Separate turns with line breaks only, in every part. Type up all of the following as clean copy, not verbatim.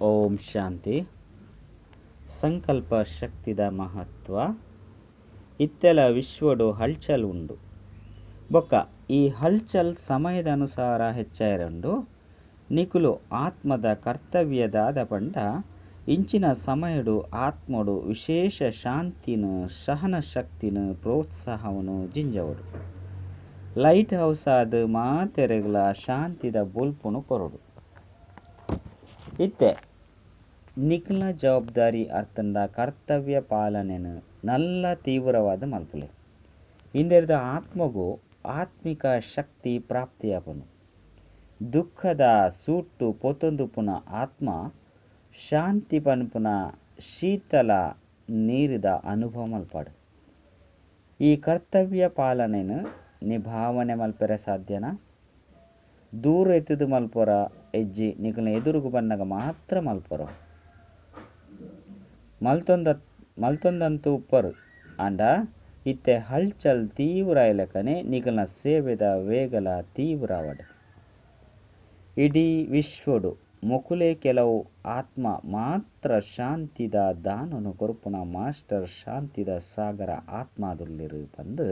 ಓಂ ಶಾಂತಿ. ಸಂಕಲ್ಪ ಶಕ್ತಿದ ಮಹತ್ವ. ಇತ್ತೆಲ ವಿಶ್ವಡು ಹಲ್ಚಲ್ ಉಂಡು. ಬೊಕ್ಕ ಈ ಹಲ್ಚಲ್ ಸಮಯದ ಅನುಸಾರ ಹೆಚ್ಚಾಯಿರುಂಡು. ನಿಕುಲು ಆತ್ಮದ ಕರ್ತವ್ಯದಾದ ಪಂಡ ಇಂಚಿನ ಸಮಯಡು ಆತ್ಮಡು ವಿಶೇಷ ಶಾಂತಿನ ಸಹನ ಶಕ್ತಿನ ಪ್ರೋತ್ಸಾಹವನ್ನು ಜಿಂಜವಡು. ಲೈಟ್ ಹೌಸ್ ಆದ ಮಾತೆರೆಗ್ಲ ಶಾಂತಿದ ಬೊಲ್ಪುನು ಕೊರಡು. ಇತ್ತೆ ನಿಕ್ಲ ಜವಾಬ್ದಾರಿ ಅರ್ಥಂಡ ಕರ್ತವ್ಯ ಪಾಲನೆನು ನಲ್ಲ ತೀವ್ರವಾದ ಮಲ್ಪುಲೆ. ಇಂದೆರ್ದ ಆತ್ಮಗು ಆತ್ಮಿಕ ಶಕ್ತಿ ಪ್ರಾಪ್ತಿಯಾಪುನು. ದುಃಖದ ಸೂಟ್ಟು ಪೊತೊಂದುಪುನ ಆತ್ಮ ಶಾಂತಿ ಪನ್ಪುನ ಶೀತಲ ನೀರಿದ ಅನುಭವ ಮಲ್ಪಾಡು. ಈ ಕರ್ತವ್ಯ ಪಾಲನೆನು ನಿಭಾವನೆ ಮಲ್ಪೆರೆ ಸಾಧ್ಯನಾ? ದೂರ ಎತ್ತದು ಮಲ್ಪೊರ ಎಜ್ಜಿ ನಿಕಲ್ನ ಎದುರುಗು ಬನ್ನಗ ಮಾತ್ರ ಮಲ್ಪೊರ. ಮಲ್ತೊಂದಂತೂ ಉಪ್ಪರು ಆಂಡ ಇತ್ತೆ ಹಲ್ಚಲ್ ತೀವ್ರ ಇಲಕನೆ ನಿಕಲ್ನ ಸೇವೆದ ವೇಗಲ ತೀವ್ರವಾಡು. ಇಡೀ ವಿಶ್ವಡು ಮೊಕುಲೆ ಕೆಲವು ಆತ್ಮ ಮಾತ್ರ ಶಾಂತಿದ ದಾನನು ಕೊರ್ಪುನ ಮಾಸ್ಟರ್ ಶಾಂತಿದ ಸಾಗರ ಆತ್ಮದುಲ್ಲಿರು ಪಂದು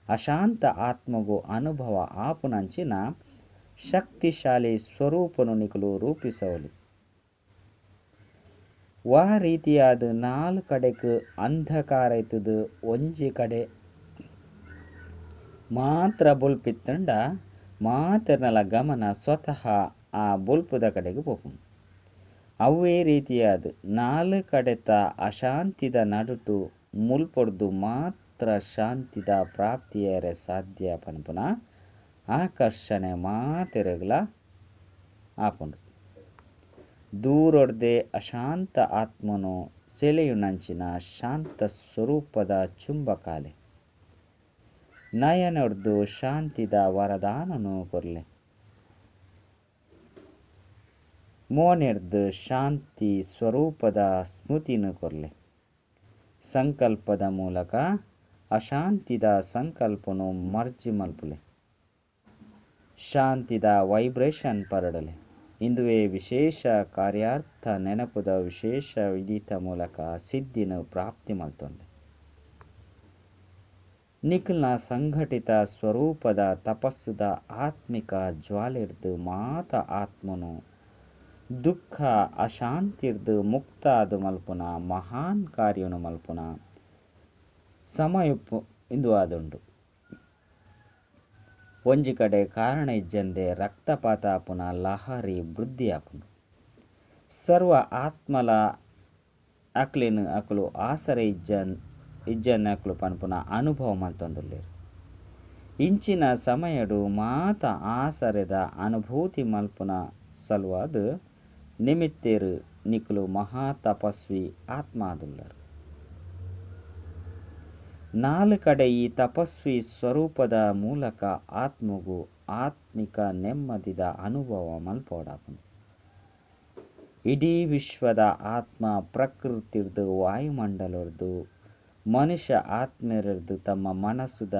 ಅಶಾಂತ ಆತ್ಮಗು ಅನುಭವ ಆಪುನಂಚಿನ ಶಕ್ತಿಶಾಲಿ ಸ್ವರೂಪನು ನಿಕಲು ರೂಪಿಸವಲಿ. ವಾ ರೀತಿಯಾದ ನಾಲ್ ಕಡೆಕ್ ಅಂಧಕಾರ ಇತ್ತದು ಒಂಜಿ ಕಡೆ ಮಾತ್ರ ಬೊಲ್ಪಿತ್ತಂಡ ಮಾತೆರ್ನಲ ಗಮನ ಸ್ವತಃ ಆ ಬೊಲ್ಪುದ ಕಡೆಗೆ ಪೋಪುಂಡು. ಅವೇ ರೀತಿಯಾದ ನಾಲ್ ಕಡೆತ ಅಶಾಂತಿದ ನಡುಟು ಮುಲ್ಪೊಡ್ದು ಮಾತ್ರ ಶಾಂತಿದ ಪ್ರಾಪ್ತಿಯರೆ ಸಾಧ್ಯ ಪನ್ಪುನ ಆಕರ್ಷಣೆ ಮಾತೆರೆಗ್ಲ ಆಪುಂಡು. ದೂರೊಡ್ದೆ ಅಶಾಂತ ಆತ್ಮನು ಸೆಳೆಯುನಂಚಿನ ಶಾಂತ ಸ್ವರೂಪದ ಚುಂಬಕಾಲೆ ನಯನೊಡ್ದು ಶಾಂತಿದ ವರದಾನನು ಕೊರ್ಲೆ. ಮೋನೆರ್ದು ಶಾಂತಿ ಸ್ವರೂಪದ ಸ್ಮೃತಿನು ಕೊರ್ಲೆ. ಸಂಕಲ್ಪದ ಮೂಲಕ ಅಶಾಂತಿದ ಸಂಕಲ್ಪನು ಮರ್ಜಿ ಮಲ್ಪುಲೆ. ಶಾಂತಿದ ವೈಬ್ರೇಷನ್ ಪರಡಲೆ. ಇಂದುವೇ ವಿಶೇಷ ಕಾರ್ಯಾರ್ಥ ನೆನಪುದ ವಿಶೇಷ ವಿಧಿತ ಮೂಲಕ ಸಿದ್ಧಿನ ಪ್ರಾಪ್ತಿ ಮಲ್ತೊಂಡೆ. ನಿಖಲ್ನ ಸಂಘಟಿತ ಸ್ವರೂಪದ ತಪಸ್ಸುದ ಆತ್ಮಿಕ ಜ್ವಾಲೆರ್ದು ಮಾತ ಆತ್ಮನು ದುಃಖ ಅಶಾಂತಿರ್ದು ಮುಕ್ತಾದ ಮಲ್ಪುನ ಮಹಾನ್ ಕಾರ್ಯನು ಮಲ್ಪುನ ಸಮಯಪ್ಪು ಇಂದು ಆದುಂಡು. ಒಂಜಿ ಕಡೆ ಕಾರಣ ಇಜ್ಜಂದೆ ರಕ್ತಪಾತ ಆಪುನ ಲಹರಿ ವೃದ್ಧಿ ಆಪುಂಡು. ಸರ್ವ ಆತ್ಮಲ ಅಕ್ಲೆನ್ ಅಕುಲು ಆಸರೆ ಇಜ್ಜನ್ ಅಕ್ಲು ಪನ್ಪುನ ಅನುಭವ ಮಲ್ತೊಂದುಲ್ಲೆರ್. ಇಂಚಿನ ಸಮಯಡು ಮಾತ ಆಸರೆದ ಅನುಭೂತಿ ಮಲ್ಪುನ ಸಲುವಾದ್ ನಿಮಿತ್ತೇರು ನಿಕುಲು ಮಹಾ ತಪಸ್ವಿ ಆತ್ಮಾದುಲ್ಲರು. ನಾಲ್ ಕಡೆ ಈ ತಪಸ್ವಿ ಸ್ವರೂಪದ ಮೂಲಕ ಆತ್ಮಗು ಆತ್ಮಿಕ ನೆಮ್ಮದಿದ ಅನುಭವ ಮಲ್ಪೋಡಾಪುಂಡು. ಇಡೀ ವಿಶ್ವದ ಆತ್ಮ ಪ್ರಕೃತಿರ್ದು ವಾಯುಮಂಡಲರ್ದು ಮನುಷ್ಯ ಆತ್ಮರರ್ದು ತಮ್ಮ ಮನಸ್ಸುದ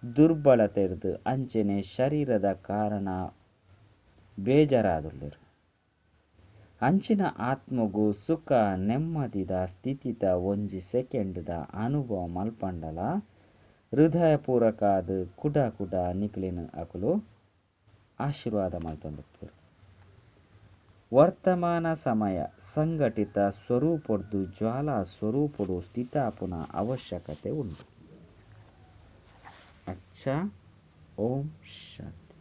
ದುರ್ಬಲತೆರ್ದು ಅಂಚನೆ ಶರೀರದ ಕಾರಣ ಬೇಜಾರಾದುಲ್ಲೆರು. ಅಂಚಿನ ಆತ್ಮಗು ಸುಖ ನೆಮ್ಮದಿದ ಸ್ಥಿತಿತ ಒಂಜಿ ಸೆಕೆಂಡ್ದ ಅನುಭವ ಮಲ್ಪಂಡಲ ಹೃದಯಪೂರ್ವಕಾದ ಕುಡ ಕುಡ ನಿಕ್ಲೆನ್ ಅಕುಲು ಆಶೀರ್ವಾದ ಮಲ್ತೊಂದುಪ್ಪೆರ್. ವರ್ತಮಾನ ಸಮಯ ಸಂಘಟಿತ ಸ್ವರೂಪೊಡ್ದು ಜ್ವಾಲಾ ಸ್ವರೂಪೊಡು ಸ್ಥಿತಾಪುನ ಅವಶ್ಯಕತೆ ಉಂಡು. ಅಚ್ಚಾ, ಓಂ ಶಾಂತಿ.